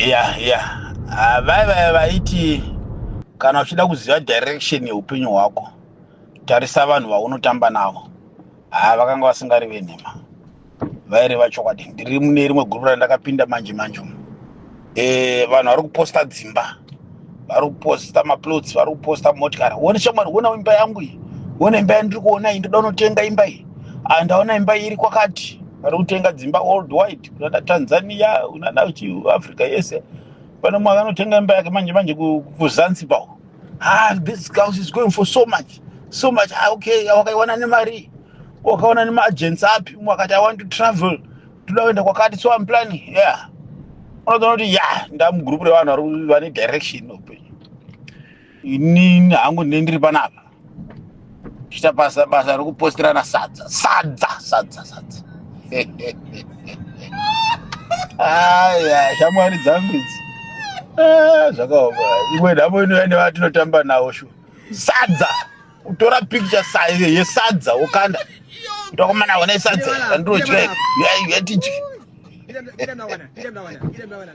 Ya ya, ah, vai vai vaiti kana uchida kuziva direction yeupenyu hwako, tarisa vanhu vaunotamba navo. Ha, vakanga vasingareve nhema, vaireva chokwadi. Ndiri mune rimwe gurupu randakapinda manje manje umu. Vanhu vari kuposta dzimba, vari kuposta maplots, vari kuposta motikari. Uone shamwari, uona imba yangu iyi, uone imba yandiri kuona iyi, ndoda unotenga imba iyi. Ah, ndaona imba iri kwakati. Vari kutenga dzimba world wide, kunana Tanzania, kunana Africa yese. Pane mumwe akanotenga imba yake manje manje kuZanzibar. Ah, this house is going for so much, so much. Ah, okay, wakaiwana nemari, wakaona nemaagents api? Umwe akati, "I want to travel, toda kuenda kwakati, so I'm planning." Yeah, unotoona kuti ya, ndamugurupu revanhu vane direction upenyu. Inini hangu ndine ndiri panapa tichiita basa rekupostirana sadza, sadza, sadza, sadza. Aya, shamwari dzangu idzi. Ah, zvakaoma. Imwe nhamo inouya nevatinotamba navo shu sadza, kutora picture yesadza wokanda kuti, "Akomana, one sadza randinodya, yatidye." Ile mnawana, ile mnawana, ile mnawana.